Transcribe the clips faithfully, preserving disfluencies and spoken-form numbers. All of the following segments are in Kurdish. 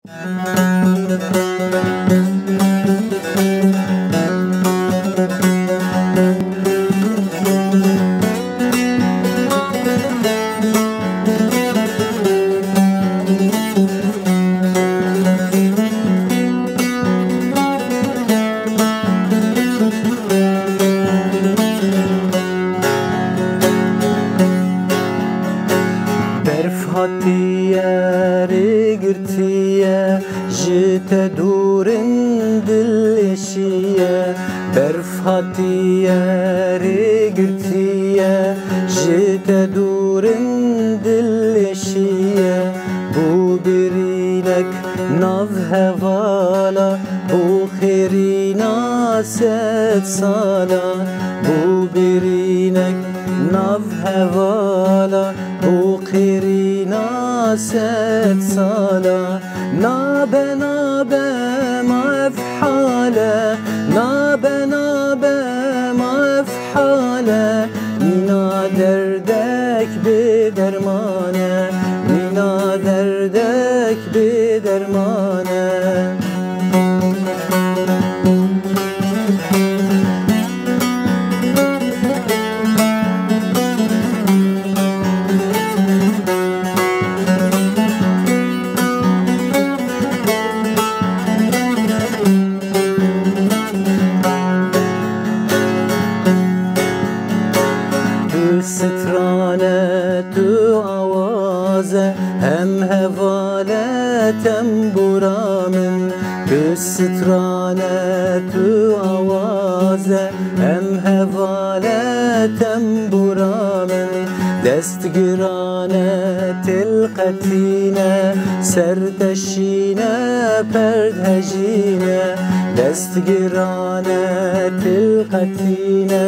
Berf hatiye, rê girtiye, ji te dûr in dil êşiye. Berf hatiye, rê girtiye, ji te dûr in dil êşiye. Bû birînek nav hevala, bû xêrîna sed sala. Bû birînek nav hevala, bû xêrîna sed sala. Nabe, nabe, ma ev hale, nabe, nabe, ma ev hale. Mîna derdek bê derman e, mîna derdek bê derman e. Tu strane, tu awaze, hem hevale tembûra min. Tu strane, tu awaze, hem hevale tembûra min. Destgirane, tilqetîne, serteşîne, perdhejîne. Destgirane, tilqetîne,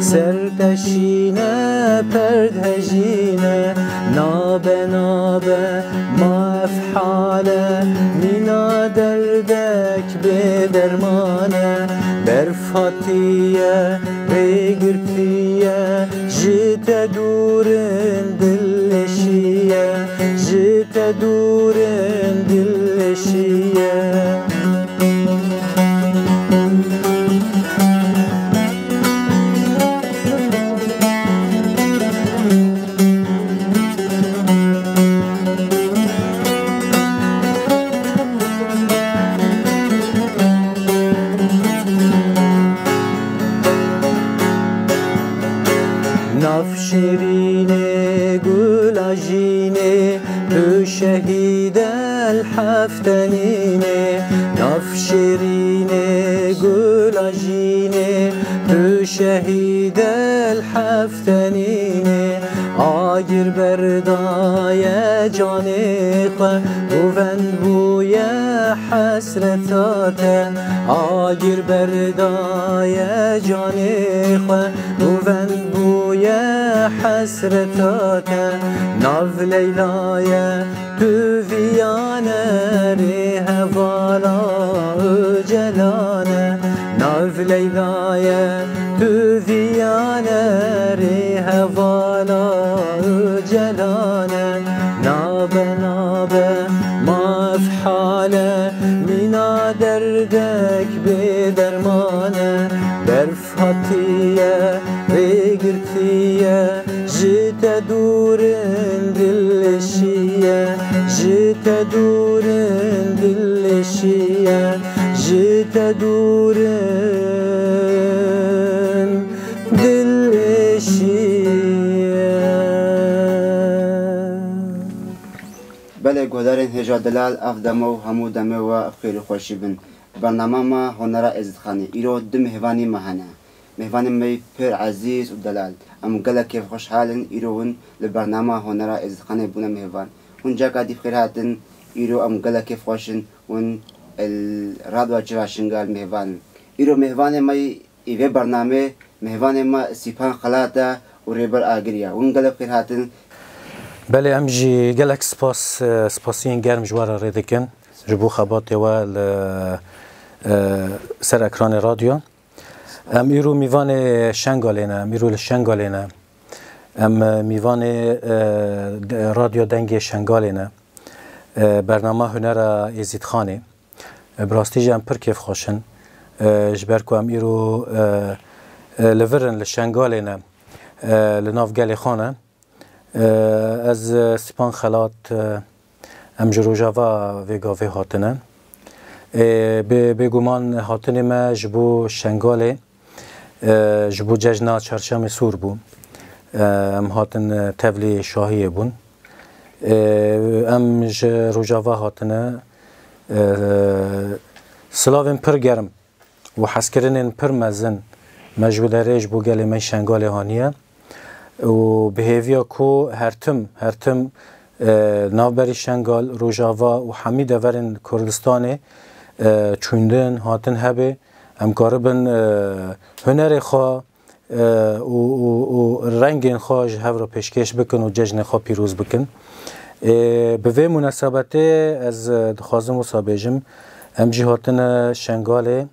serteşîne, perdhejîne. Nabe, nabe, ma ev hale, mîna derdek bê derman e. Berf hatiye, rê girtiye, ji te dûr in dil êşiye, ji te dûr in dil êşiye. Nav şêrînê, gula jînê, tu şehîd el heftenînê. Nav şêrînê, gula jînê, tu şehîd el hef tenînê. Agir berdaye canê xwe, govend bûye hesreta te. Agir berdaye canê xwe, govend bûye hesreta te. Nav Leylaye, tu viyane, rê hevala Ocelane. Nav Leylaye, tu viyane, rê hevala Ocelane. Nabe, nabe, ma ev hale, mîna derdek bê dermane. Berf hatiye, rê girtiye, ji te dûr in dil êşiye, ji te dûr in dil êşiye, ji te dûr in dil êşiye. Belê, guhdarên hêja delal, ev demo û hemû demê we ev xêr û xweşî bin. Bernama me Honera Êzidxanê. Îro du mêvanî me hene. Mêvanên me pir ezîz û delal. Em gelek kêfxweşhal in, îro hûn li bernama Honera Êzidxanê bûne mêvan. Hûn careka dî bi xêr hatin, îro em gelek kêfxweş in, hûn li Radyo Çira Şingal mêvan in. Îro mêvanê me yê vê bernamê, mêvanê me Sîpan Xelat e û Rêber Agir e. Hûn gelek bi xêr hatin. Belê, em jî gelek spas, e, spasiyên germ ji we re rê dikin, ji bo xebatê we li, e, ser ekranê radyo. Em îro mîvanê Şengalê ne, em îro li Şengalê ne. Em, e, mîvanê, e, de-, Radyo Dengê Şengalê ne. E, bernama Hunera Êzîdxanê. E, bi rastî jî em pir kêfxweş in. E, ji ber ku em îro, e, e, li vir in, li Şengalê ne, e, li nav gelê xwe ne. E, ez, e, Sîpan Xelat, e, em ji Rojava vê gavê hatine. E, bê, bêguman hatinê me ji bo Şengalê, e, ji bo cejna Çarşemê Sûr bû. E, em hatin, e, tevlî şahiyê bûn. E, em ji Rojava hatine. E, silavên pir germ û hezkirinên pir mezin me ji wê derê ji bo gelê me Şengalê haniye û bi hêviya ku her tim, her tim, e, navberî Şengal, Rojava û hemî deverên Kurdistanê, e, çûndin, hatin hebê, em karibin, e, hunerê xwe, e, û, û, û rengên xwe ji hev re pêşkêş bikin û cejnê xwe pîroz bikin. E, bi vê munasebetê ez, e, dixwazim wisa bêjim, em jî hatine Şengalê,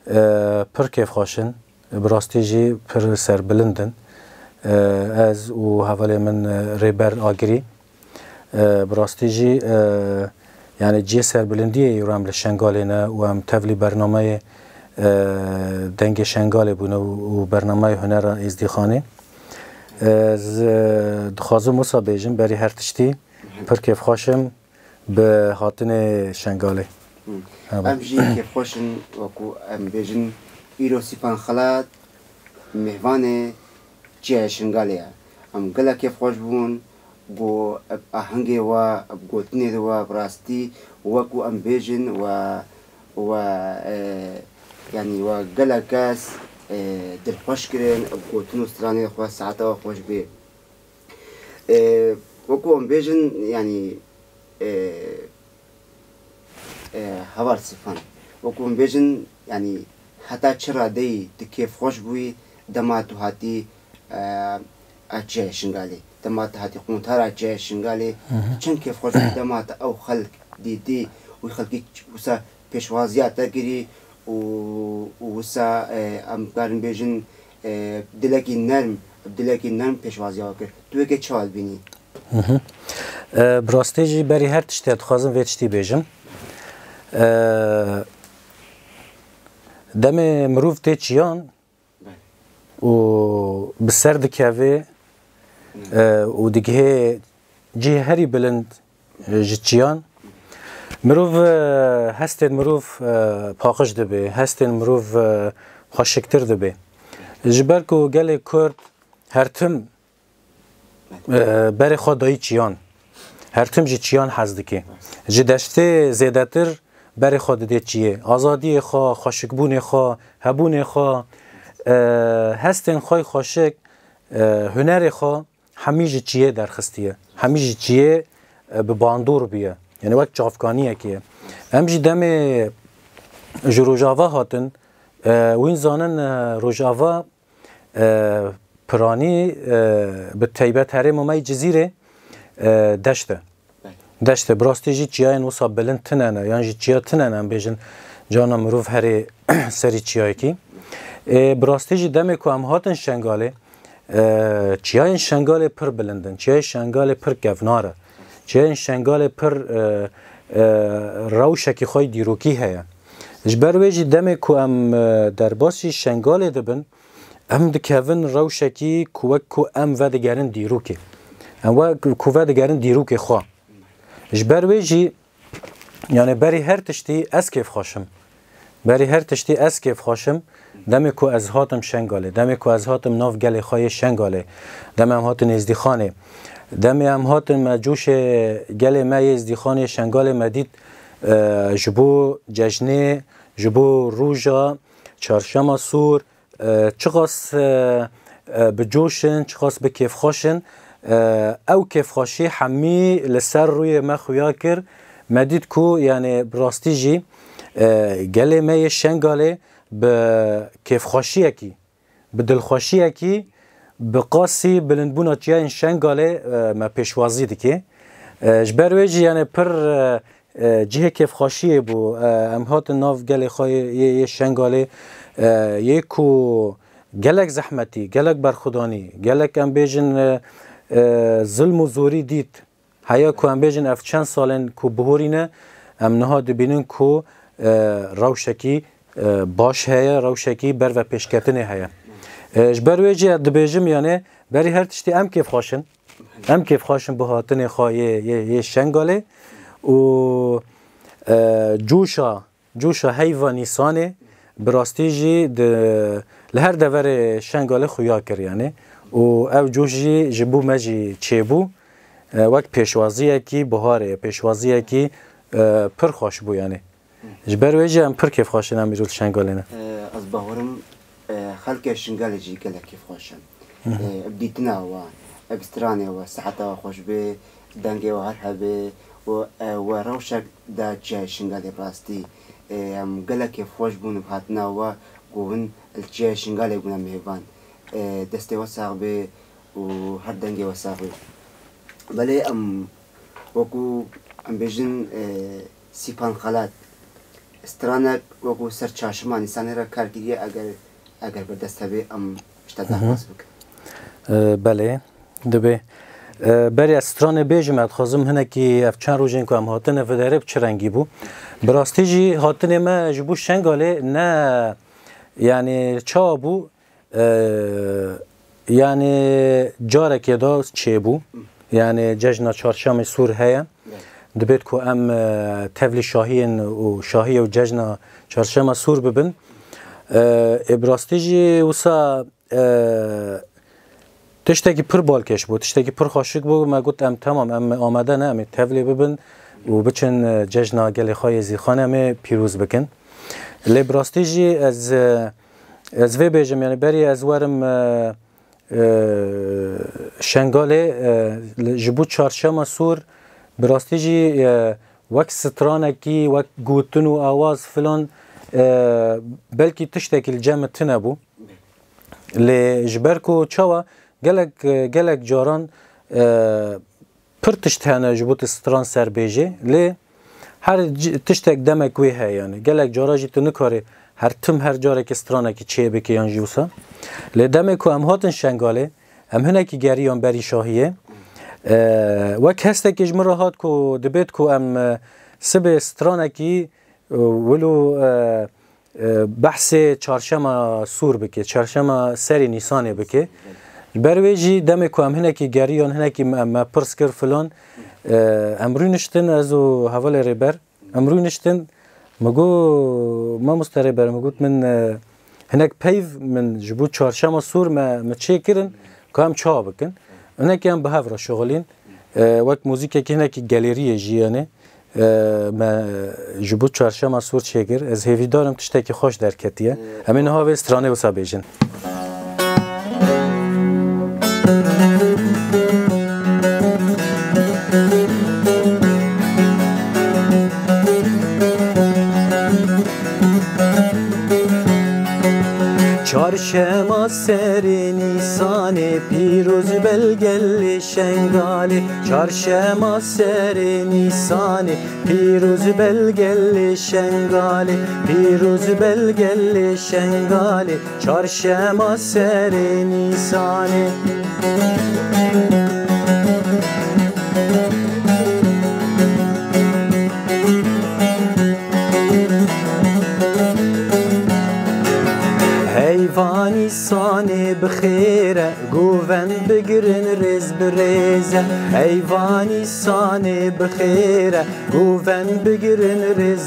e, pir kêfxweş in, bi rastî jî pir serbilind in. E, ez û hevalê min, e, Rêber Agirî, e, bi rastî jî, e, yani cihê serbilindiyê îro em li Şengalê ne û em tevlî bernameyê, e, Dengê Şengalê bûne û, û bernameyê Hunera Êzdîxanê. Ez, e, dixwazim wisa bêjim, berî her tiştî pir kêfxweş im bi hatinê Şengalê. Hı. Ha, bak. Em jî kêfxweş in, wekû em bêjin, îro Sîpan Xelat mêvanê Çiyayê Şingalê ye. Em gelek kêfxweş bûn, ku bi ahengê we, bi gotinê de we, bi rastî, wekû em bêjin, we, we, e, yanî we gelek kes, e, dilxweş kirin, bi gotin û stranê xwe, saeta we xweş bê. E, wekû em bêjin, yanî, e, e, heval Sîfan. Wekû em bêjin, yanî heta çi radeyî tu kêfxweş bûyî dema tu hatî, e, a Çiyayê Şingalê. Dema tu hatî quntara Çiyayê Şingalê, Hı hı. çend kêfxweş bûyî dema tu ew xelk dîtî, wî xelkî ç-, wisa pêşwaziya te kirî û, û wisa, e, em karin bêjin, e, dilekî nerm, dilekî nerm pêşwaziya we kir. Tu wê kê çawa dibînî? Hı hı. E, bi rastî jî berî her tiştê dixwazim vê tiştî bêjim. E, demê mirov tê çiyan Belê. û bi ser dikeve, Hı. e, û digihê cihê herî bilind, e, ji çiyan. Mirov, e, hestên mirov, e, paqij dibe, hestên mirov, e, xweşiktir dibe. Ji ber ku gelê Kurd her tim e, berê xwe dayî çiyan. Her tim ji çiyan hez dike. Ji deştê zêdetir berê xwe didê çiyê. Azadiyê xwe, xweşikbûnê xwe, hebûnê xwe, e, hestên xwe xweşik, e, hunerê xwe hemî ji çiyê derxistiye. Hemî ji çiyê, e, bi bandor bûye. Yani wek çavkaniyekê ye. Em jî demê ji Rojava hatin, e, wîn zanin, e, Rojava e, piranî, e, bi teybet herêma me yê Cizîrê, e, deşt e. Belê. Deşt e. Bi rastî jî çiyayên wisa bilind tine ne, yan jî çiya tine ne, em bêjin, cana mirov herê serî çiyayekî. E, bi rastî jî demê ku em hatin Şengalê, e, çiyayên Şengalê pir bilind in, çiyayên Şengalê pir kevnar e. Çiyayên Şengalê pir, e, e, rewşekî xwe yê dîrokî heye. Ji ber wê jî demê ku em, e, derbasî Şengalê dibin, em dikevin rewşekî ku wek ku em vedigerin dîrokê. Em wek ku vedigerin dîrokê xwe. Ji ber wê jî, yani berî her tiştî ez kêfxweş im. Berî her tiştî ez kêfxweş im. Demê ku ez hatim Şengalê, demê ku ez hatim nav gelê xwe yê Şengalê, demê em hatin Êzdîxanê, demê em hatin me coşê gelê me yê Êzdîxanê Şengalê me dît, e, ji bo cejnê, ji bo roja Çarşema Sûr, e, çiqas, e, e, bi coş in, çiqas bi kêfxweş in. E, ew kêfxweşî hemî li ser rûyê me xuya kir. Me dît ku, yani, bi rastî jî, e, gelê me yê Şengalê bi kêfxweşiyekî, bi dilxweşiyekî, bi qasî bilindbûna çiyayên Şengalê, e, me pêşwazî dike. E, ji ber wê jî, yani, pir, e, e, cihê kêfxweşiyê bû. E, em hatin nav gelê xwe yê, yê, yê Şengalê, e, yê ku gelek zehmetî, gelek berxwedanî, gelek em bêjin, e, e, zilm û zorî dît. Heya ku em bêjin ev çend salên ku bihorî ne, em niha dibînin ku, e, rewşekî, e, baş heye, rewşekî bervepêşketinê heye. E, ji ber wê jî ez dibêjim, yani, berî her tiştî em kêfxweş in. Em kêfxweş in bi hatinê xwe yê, yê, yê Şengalê û, e, coşa Coşa heyva Nîsanê bi rastî jî di, li her deverê Şengalê xuya kir, yani. Û ev coş jî ji bo me jî çêbû. E, wek pêşwaziyekî biharê, pêşwaziyekî, e, pir xweş bû, yani. Ji ber wê jî em pir kêfxweş in em îro li Şengalê ne. E, ez bawerim, e, xelkê Şingalê jî gelek kêfxweş in. Hı hı. E, ev dîtina we, ev stranê we, seheta we xweş bê, dengê we her hebê û, e, we rewşek da cihê Şingalê bi rastî. E, em gelek kêfxweş bûn bi hatina we ku hûn li cihê Şingalê bûne mêvan. E, destê we sax bê û her dengê we sax bê. Belê em wekû em bêjin, e, Sîpan Xelat stranek wekû ser çarşema Nîsanê re kar kiriye, eger, eger bi dest hebe em ji te Hı hı. daxwaz bikin. E, belê, dibe. E, berê ez stranê bêjim, ez dixwazim hinekî ev çend rojên ku em hatine vê derê bi çi rengî bû. Bi rastî jî hatinê me ji bo Şengalê ne, yani çawa bû, e, yani carekê de çêbû. Yani cejna Çarşemê Sûr heye. Dibêt ku em, e, tevlî şahiyên û şahiyê û cejna Çarşema Sûr bibin. E, ê bi rastî jî wisa, e, tiştekî pir balkêş bû, tiştekî pir xweşik bû. Me got, em temam, em amade ne, em ê tevlê bibin û biçin, e, cejna gelê xwe yê Zîxanê em ê pîroz bikin. Lê bi rastî jî ez, e, ez vê bêjim, yani berî ez werim, e, e, Şengalê, e, li, ji bo Çarşema Sûr, bi rastî jî, e, wek stranekî, wek gotin û awaz filan, e, belkî tiştekî li cem min tune bû. Lê ji ber ku çawa gelek, e, gelek caran, e, pir tişt hene ji bo tu stran ser bêjê, lê her ci-, tiştek demek wê heye, yani. Gelek cara jî tu nikarî her tim her carekê stranekî çê bikî yan jî wisa. Lê demê ku em hatin Şengalê, em hinekî geriyan berî şahiyê. E, wek hestekî ji min re hat ku dibêt ku em, e, sibê stranekî, e, wilo, e, e, behsê Çarşema Sûr bike, Çarşema serê Nîsanê bike. Ji ber wê jî demê ku em hinekî geriyan, hinekî me, me pirs kir filan, e, em rûniştin, ez û hevalê rêber, em rûniştin, min got, mamoste rêber, min got, min, e, hinek peyv min ji bo Çarşema Sûr me, me çêkirin, ku em çawa bikin. Hinekî em bi hev re şixulîn. E, wek muzîkekî hinekî gelêriyê jî, yani, e, me ji bo Çarşema Sûr çêkir. Ez hêvîdar im tiştekî xweş derketiye. Em ê niha vê stranê wisa bêjin. Çarşema serê Nîsanê, pîroz belgelê Şengalê. Çarşema serê Nîsanê, pîroz belgelê Şengalê. Pîroz belgelê Şengalê, çarşema serê Nîsanê. Heyva Nîsanê bi xêr e, govend bigirin rêz bi rêz e. Heyva Nîsanê bi xêr e, govend bigirin rêz